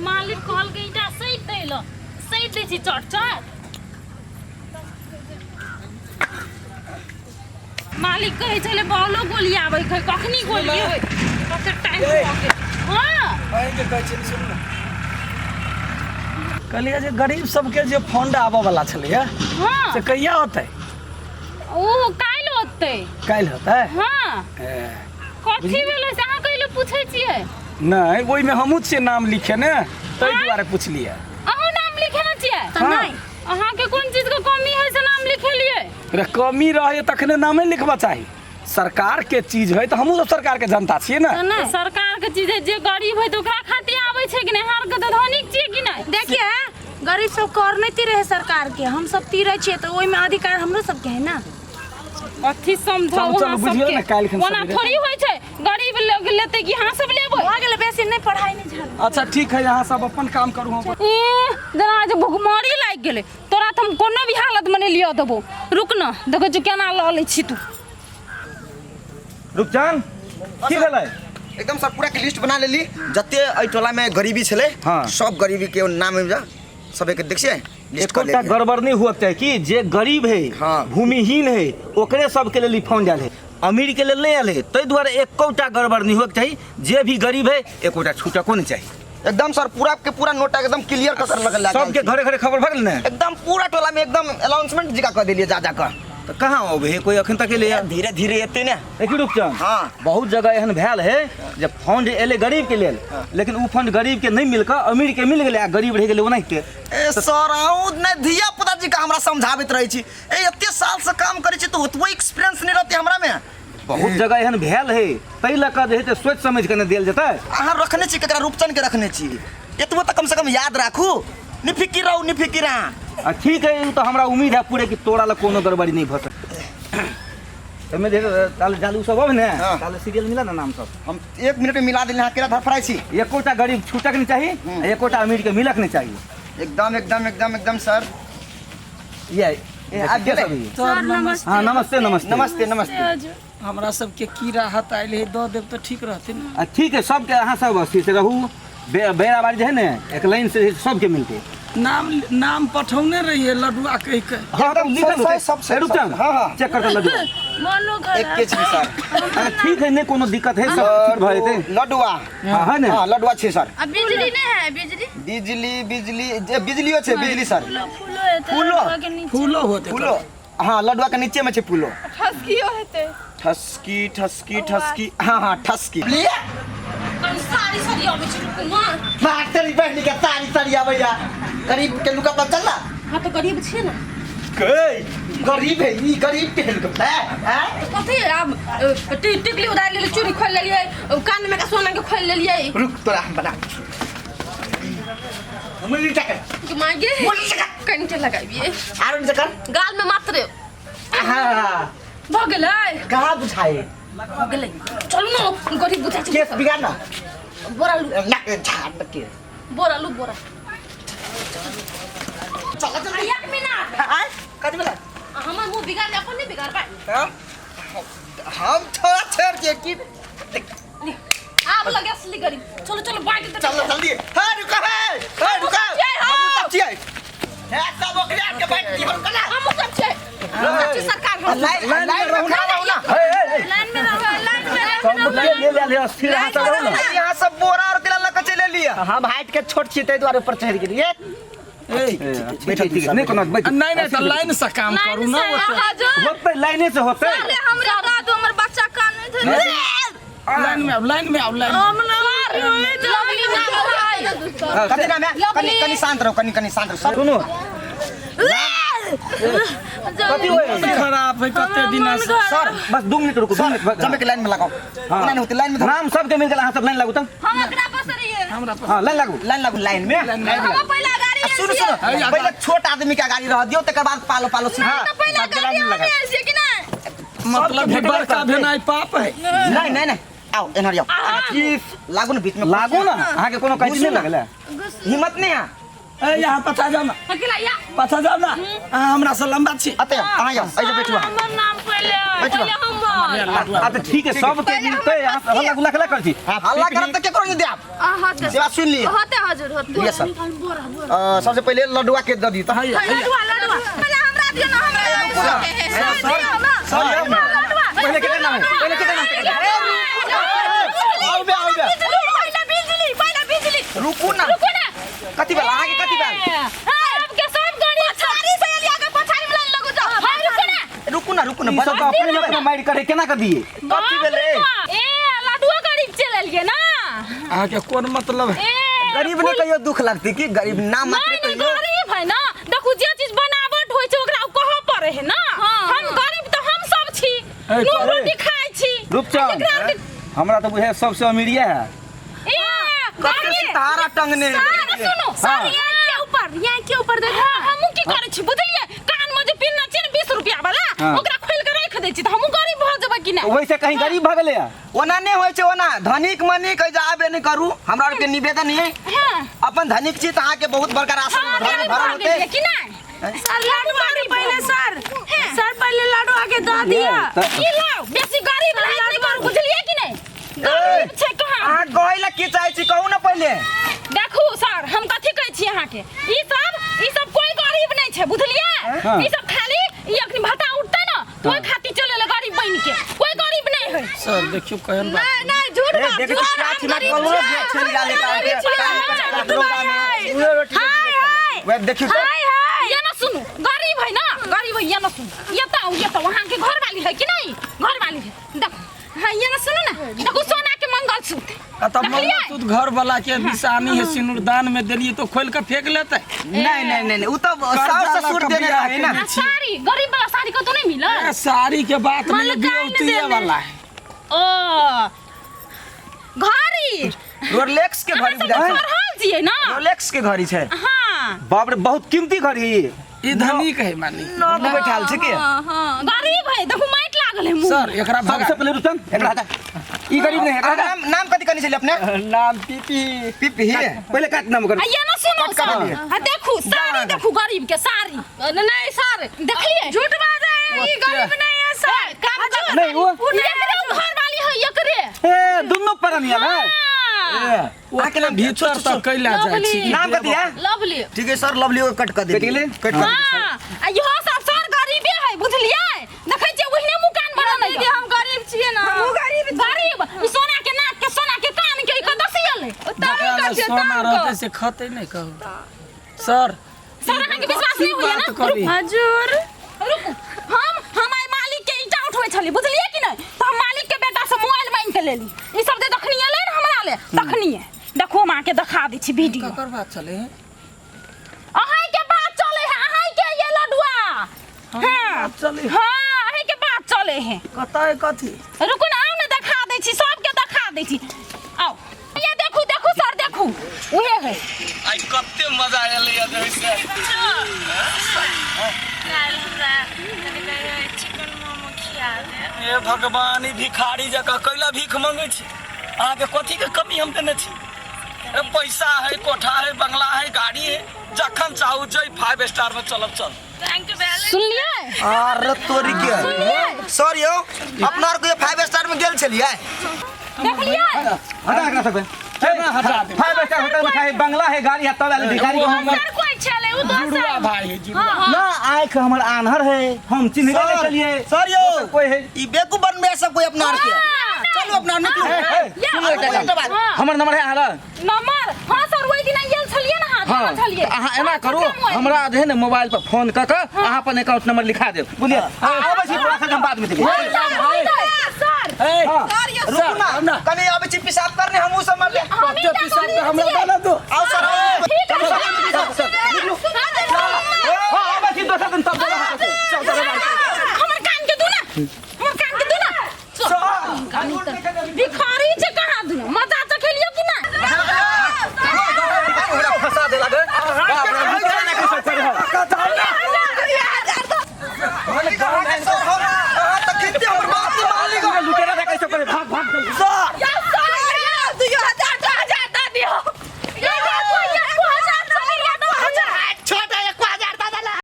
मालिक कहलकै ईटा सैत दै लए, सैत दै छी चट चट। मालिक कहै छलै बॉलो गोलियाबै है, कखनी गोलिएबै? कते टाइम भऽ गेल। हँ। अहीँके कहै छी, सुनू ने, कहलियै जे गरीब सबके जे फंड आबऽ वाला छलैया से कहिया होतै? ओ काल्हि होतै। काल्हि होतै? हँ। ए, कथी भेलै से अहाँ कैले पूछै छियै? नहि, ओहिमे हमहूँ छियै नाम लिखेने, ताहि दुआरे पुछलियै। अहूँ नाम लिखेने छियै? तऽ नहि। अहाँके कोन चीजके कमी है से नाम लिखेलियै? रे, कमी रहे तखने नामे लिखबा चाही। सरकार के चीज है तऽ हमहूँ सब सरकार के जनता छियै ने। तऽ नहि, सरकार के चीज है, जे गरीब है तऽ ओकरा खातिर आबै छै कि नहि? अहाँ आरके तऽ धनिक छियै कि नहि? देखिए, गरीब सब कर नहीं तीरे है सरकार के, हम सब तीरे छियै तऽ ओहिमे अधिकार हमरो सबके है ना। कथी समझाउ चलू, चलू, अहाँ बुझियौ सबके? ने, काल्हि खन ओना सवेरे। थोड़ी होइ छै, गरीब लोग लेतै कि अहाँ सब लेबै? भऽ गेलै, बेसी नहि पढ़ाइ नहि झाड़ू। अच्छा ठीक है, अहाँ सब अपन काम करू, हम ए जेना आज भुखमरी लागि गेलै तोरा, तऽ हम कोनो भी हालतमे नहि लिअ देबौ। रुक न, देखै छियौ केना लऽ लै छी तू। रुपचन, की भेलै? एकदम सर, पूरा के लिस्ट बना लेली। जते एहि टोला में गरीबी छलै, सब गरीबी के नाम सबे के देखिए लिस्ट कर एकोटा लेलियै। गड़बड़ नहीं हुआ चाही कि जे गरीब है, भूमिहीन है, ओकरे सबके लेल ई फंड आयल है, अमीर के लेल नहीं आयल है। ताहि दुआरे एकोटा गड़बड़ नहीं होके चाही। जे भी गरीब है, एकोटा छूटको नहीं चाही। एकदम सर, पूरा के पूरा नोटा एकदम क्लियर कर कर लगल। सबके घरे घरे खबर भऽ गेल ने? एकदम पूरा टोला में एकदम अनाउंसमेंट जिका कर देलिए जा जा कर। तऽ कहाँ अबै है कोई अखन तक एलै? धीरे धीरे एते ने। देखी रुपचन, बहुत जगह एहन भेल है जे फंड एलै गरीब के लेल, लेकिन ओ फंड गरीब के नहीं मिल कऽ अमीर के मिल गेलै आ गरीब रहि गेलै ओनाहिते। ए सर, अहूँ ने धिया पुता जी का हमरा समझाबैत रहै छी। ए, एते साल से काम करै छी तऽ ओतबो एक्सपीरियंस नहीं रहते हमरा में। बहुत जगह एहन भेल है, ताहि लऽ कऽ जे है से सोचि समझि कऽ ने देल जेतै। अहाँ रखने छी ककरा? रूपचन के रखने छी, एतबो तऽ कम से कम याद राखू। निफिकिर रहू, निफिकिर अहाँ। आ ठीक है, ओ तऽ हमरा उम्मीद है पूरे कि तोरा लग कोनो गड़बड़ी नहीं भऽ सकै। एहिमे जे ताले जालू सब अब ने ताले सीरियल मिला ना नाम सब। हम एक मिनट में मिला देले। अहाँ केना धड़फड़ाइ छी? एकोटा गरीब छूटक नहीं चाही आ एकोटा अमीर के मिलक नहीं चाही। एकदम एकदम एकदम एकदम सर। ये ए, आबि गेलै? सर, नमस्ते। हाँ, नमस्ते नमस्ते। नमस्ते नमस्ते। हमरा सबके की राहत आयल है, दऽ देब तऽ ठीक रहतै ने। आ ठीक है, सबके अहाँ सब अस्थिर से रहू। बेराबारी जे है ने, एक लाइन से सबके मिलते। नाम नाम पठौने रहिए लडुआ कहि के। हाँ, तो लिखल सब- होतै। सब- सब- ए, रुक जाओ। हाँ, हाँ। चेक कर लड्डू। मोनो एके छी सर। आ, ठीक है, नहीं कोनो दिक्कत है, सब ठीक भऽ जेतै। लडुआ। हाँ, है ने? हाँ, लडुआ छै सर। आ बिजली नहीं है? बिजली बिजली बिजली जे बिजलियो छै, बिजली सर। फूलो फूलो हेतै? फूलो? लडुआ के नीचे। फूलो होतै? फूलो, हाँ, लडुआ के नीचे में छै फूलो। ठसकियो हेतै? ठसकी ठसकी ठसकी, हाँ हाँ, ठसकी। कनि साड़ी साड़ी अबै छै, रुकू माँ। भाग तेरी बहनी के साड़ी साड़ी आबैया। गरीब के लुका पर चल ना। हाँ, तऽ गरीब छियै ने। गई गरीब है, ई गरीब के हेलीकॉप्टर है, हैं? कथी आब टिकली उतारि लेलियै, चूड़ी खोलि लेलियै, कानमे के सोना के खोलि लेलियै। रुक, तोरा हम बना मुली चकर। कि मागे मुली चकर। कनि के लगाबियै। आरो नीचे कर। गाल में मात्र। हाँ। भऽ गेलै। कहाँ बुझाए? भऽ गेलै, चलू ने, गरीब बुझाइ छै। केस बिगाड़ ना। बोरा लू। ना झाड़ के। बोरा लू, बोरा। चल चल। एक मिनट। आय कथी भेलै? हमर मुँह बिगाड़ अपन नहि बिगाड़बै? हाँ? हम थोड़ा छोड़ के की आब लगे असली गरीब। चलो चलो, बाँटि दे। चलो जल्दी। हाँ रुका है, हाँ रुका। छियै, हौ। हम सब छियै। हे सब ओकरे आके बैठ दी हम कना। हमहूँ सब छियै, हमहूँ सब छियै सरकार हम। लाइन लाइन में रहू ना, रहू ना। हे, हे, हे। लाइन में रहू, लाइन में रहू। सब के ले ले, अस्थिर अहाँ सब रहू ने। यहाँ सब बोरा और केला लके चले लिया। हम हाइट के छोट छियै, ताहि दुआरे ऊपर चढ़ि गेलियै। ए, बैठो, ठीक है, नहीं कोनो बैठो। नहीं नहीं, तऽ लाइन से काम करू ना ओतऽ। हजूर। होतै, लाइने से होतै। अरे हमरा दादू, हमर बच्चा कानैत है। लाइन में आउ, लाइन में आउ, लाइन में। लवली नाम है। कथी नाम है? कनी कनी शांत रहो, कनी कनी शांत रहो सब। सुनू, कथी होय? मन खराब है कते दिना से। सर। बस 2 मिनट रुकू, 2 मिनट बस। जमे के लाइन में लगाओ। हाँ। ओना नहीं होते लाइन में धरो। नाम सबके मिल गेल, अहाँ सब लाइन लागू तऽ। हम एकरा पर से रहियै। हमरा पर। हाँ, लाइन लागू। लाइन लागू, लाइन में। हम पहिला गाड़ी आ, सुनू सुनू, है, पहिले छोट आदमी के गाड़ी रह दियौ, तकर बाद पालो पालो सीधा। तऽ पहिला गाड़ी हम आयल छियै कि नहि? मतलब है बड़का भेनाइ पाप है? नहीं नहीं नहीं, आओ एनहर आओ। की लागू ने बीच में। लागू ना, अहाँके कोनो कैची नहीं लगल है? हिम्मत नहीं है। ए यहाँ पछा जाओ ना। अकेला या। पछा जाओ ना। अहाँ हमरा से लंबा छी। अते अहाँ जाओ, एहिजे बैठू अहाँ। हमर नाम पहिले पहिले हमर। आ तऽ ठीक है, सबके मिलतै। अहाँ हल्ला गुल्ला केला करै छी? हल्ला करब तऽ केकरो नहि देब। होते से बात सुनि लिअ। होते हजुर होते। Yes sir. सबसे पहिले लडुआ के दऽ दियौ तऽ। लडुआ लडुआ पहिले हमरा दियौ ना, हमरा सर सर यौ। पहिले केकर नाम है? पहिले केकर नाम? आउ बे, आउ बे। पहिले बिजली, पहिले बिजली। रुकू ना। रुकू ना। कथी भेल अहाँके? कथी भेल? सबके सब गरीब पछाड़ी से एलिया के पछाड़ी में लाइन लगू जाओ। हाँ, रुकू ना। रुकू ना, रुकू ना। ई सब तऽ अपने अपने मारि करे, केना कर दिए? कथी भेलै? ए लडुआ गरीब चलि एलियै ना। अहाँके कोन मतलब है? ए गरीब ने कहियो दुख लगती कि गरीब नाम मात्र नहीं नहीं कहियो। गरीब है ना। देखू जे चीज बनावट होइ छै ओकरा कहऽ पड़े है ना। हम गरीब तऽ हम सब छी, ए, नून रोटी खाइ छी। रूपचंद, हमरा तऽ बुझाइ सबसे अमीरिया है। ए कते सितारा टंगने है। सर सुनो सर यहाँ के ऊपर, यहाँ के ऊपर देखो। हमहूँ की करै छी बुझलियै? कान में जे पिन्हने छियै ने 20 रुपया वाला, ओकरा खोलि के राखि दै छी तऽ हमहूँ गरीब भऽ जेबै कि नहि? वैसे कहीं गरीब भऽ गेलै? ओना नहि होइ छै, ओना धनिक मनिक एहि जे आबे नहि करू। हमरा आरके निवेदन है, अपन धनिक छी तऽ अहाँके बहुत बड़का राशन हम घर में गरीब भरल भऽ होतै। गेलियै कि नहि? सर लडुआ के पहिले, सर सर पहिले लडुआ के दऽ दिअ। ई लाउ, बेसी गरीब रहै नहि करू, बुझलियै कि नहि? गरीब छै कहाँ? अहाँ कहै लए की चाहै छी कहू ने पहिले। देखू सर, हम कथी कहै छी अहाँके, ई सब कोई गरीब नहि छै बुझलियै? ई सब खाली ई अखनी भत्ता उठतै ने तऽ ओहि खातिर चलि एलै गरीब बनि के, कोई गरीब नहि है। सर देखियौ केहन बात। नहीं नहीं झूठ ए, बात। देखै छी झूठ, काछी हम में गरीब कमरो छियै, भेट चलि गेल एक आदमी। गरीब छियै, कान पर हम हाथ गरीब रोगा में। छियै। हाय हाय वएह देखियौ तऽ। हाय हाय। ये ना सुनू, गरीब है ना, गरीब है। ये ना सुनू, ये तो ये तो वहाँ के घर वाली है कि नहीं? घर वाली है देखो। हाँ ये ना सुनू ना, देखो सोना के मंगलसूत्र। आ तब देखलियै? मंगलसूत्र घर वाला के निशानी है, सिनुरदान में देलिए तो खोल के फेंक लेते। नहीं नहीं नहीं, उ तऽ सास ससुर देने रहे ना। आ साड़ी गरीब वाला साड़ी कतौ नहीं मिलल? ए, साड़ी के बात नहीं, मलकाइन बियौतिये देने। वाला है। ओ घड़ी रोलेक्स के घड़ी अहाँ सब बुझाइ छै। पढ़ल छियै ना? रोलेक्स के घड़ी छै। हाँ बाप रे, बहुत कीमती घड़ी है ये। ई धनिक है मालिक। नग बैठाल छै के? हाँ गरीब है, देखू माटि लागल है मुँह। सर एकरा भगा। सबसे पहले रूपचंद एकरा हटा, ई गरीब नहीं है, एकरा हटा। नाम नाम कथी कहने छलियै अपने? नाम पीपी। पिपी। पहले काट नाम कर। आ ये ना सुनो कट कर सर। देलियै। आ देखू साड़ी, देखू गरीब के साड़ी। नहीं सर देखलियै? झूठ बाजै है, ई गरीब नहीं है सर। काम कर। नहीं, वो एकरे घर वाली है, एकरे। ए दुनू परनिया है। हाँ। ओके भीतर तक कैला जाइ छी। नाम कथी है? लवली। ठीक है सर, लवली के कट कर कटि गेलै? देलियै। कट कर देलियै। हाँ, आ इहो सब सर गरीबे है बुझलियै? देखै छियै ओहिने मुँह कान बनल है। दीदी हम गरीब छियै ना। हमहूँ गरीब गरीब। ई सोना के नाक के, सोना के कान के, ई कतऽ से एलै? जकरा लग सोना रहतै से खतै नहि कहू। सर सर अहाँके विश्वास नहि होइए ना? बात करी। हजुर रुकू, हम आइ मालिक के ईंटा उठबै छली बुझलियै कि नहि? तऽ हम मालिक के बेटा से मोबाइल मांगि के लेली। ई सब जे जखनी एलै ने हमरा ले तखनिए देखू, हम अहाँके देखा दै छी वीडियो। ककर बात चले है? अहाँके बात चले है, अहाँके ये लडुआ। हाँ बात चले है। हाँ अहाँके बात चले है। कतऽ है कथी? रुकू ने, आउ ने देखा दै छी, सबके देखा दै छी। आउ ये देखू, देखू सर देखू, उहे है। आइ कते मजा एलै जे से। चिकन मोमो खिया दे। हे भगवान, ई भिखारी जकाँ कैला भीख मंगै छी? अहाँके कथी के कमी हम देने छी? ए, पैसा है, कोठा है, बंगला है, गाड़ी है, जखन चाहू जै 5 स्टार में चलब चल। सुनलियै? अरे तोरी के सर यौ, अपना आर के 5 स्टार में गेल छलियै। देखलियै? हटा एकरा सबके। केना हटा देबै? 5 स्टार होटल में खाए, बंगला है, गाड़ी है, तब आयल भिखारी। वो हमर सर कोई छलै उ दोसर। जुड़ुआ भाई है, जुड़ुआ। ना आँख हमर आन्हर है, हम चिन्हबे नहीं चलिए। सर यौ, कोई है। ई बेवकूफ बनबे सब कोई अपना आर के। चलू अपना निकलू। सुनू एकटा गप। हमर नंबर है अहाँ लग? नंबर हाँ सर, ओहि दिन आयल छलियै ने, हाँ हाँ छलियै। अहाँ एना करू, हमरा जे है ने मोबाइल पर फोन कऽ कऽ अहाँ अपन अकाउंट नंबर लिखा देब, बुझलियै? आबै छी तोरा से हम बाद में देबै। सर ए, हाँ रुकू ना, कनी आबै छी पेशाब करने, हमहूँ सब मरले। कते पेशाब के हमरा बना दो।